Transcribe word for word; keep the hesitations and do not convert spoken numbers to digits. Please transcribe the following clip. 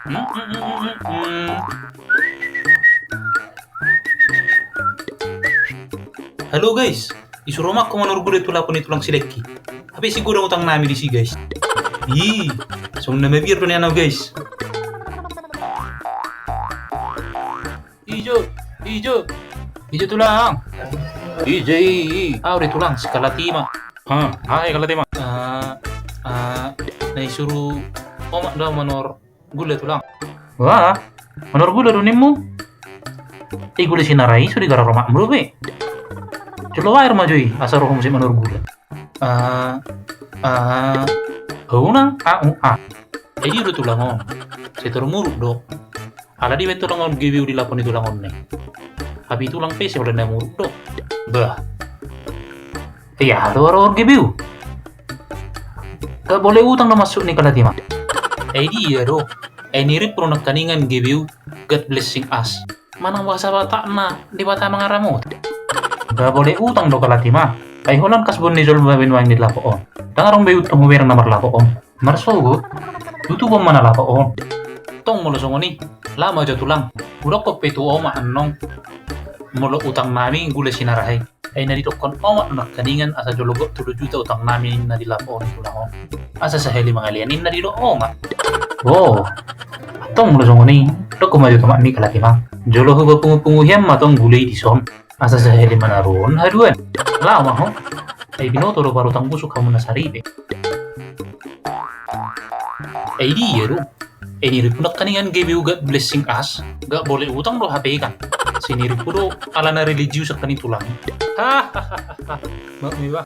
Halo guys, isuru ma ho manurgut tu lapo ni tulang si Dengki. Hape sai godang utang nami disi guys. Ih, songon na mabiar do nian au guys. Ijo, ijo. Ijo tulang. Ijo i. Au do tulang, si Kalatima. Ha, aha i Kalatima? Ah, ah, na isuru omak do au manor gula tulang. Wah, manor gula do nimmu? I gula Sinara i so digarar omakmu dope. Jolo baen ma jo i, asa ro hamu sian manor gula. Ah, ah, unang, ah, uh, ah. Jadi do tulang on. Sai tor muruk do. Ala dibaen tulang on G B U di lapo ni tulang on ne. Hape tulang pe sai holan na muruk do. Bah. Ia, do ro G B U. Gak boleh utang do maksud ni Kalatima. Eh dia do. Eh nirimpu do nangkaningan G B U, God blessing us. Manang bahasa Batakna, Debata mangaramoti. Gak boleh utang do Kalatima. Ai holan kasbon ni jolma baen uang di lapo on. Ndang adong be utang hubereng na marlapo on. Marsogot, tutup on ma na lapo on. Tong molo songon i, laho ma jo tulang. Hudokkon pe tu omak annon. Molo utang nami gula Sinara i. Ai na didokkon omak do nangkaningan asa jolo gok tolu juta utang nami ninna di lapo on tulang on. Asa sahali mangalean ninna didok omak. Oh, tong molo songon i, dokkon ma jo tu omakmi Kalatima. Jolo hupapungu-pungu hian ma tong gula i dison. Asa sahali manaruhon haduan. Laho ma ho. Ai binoto do parutang busuk hamu na saripe. Ai dia do. Eh nirimpu nangkaningan G B U God blessing us. Gak boleh utang do hape kan. Sai nirimpu do alana religius nangkaning tulang. Hahaha. Maaf ni bah.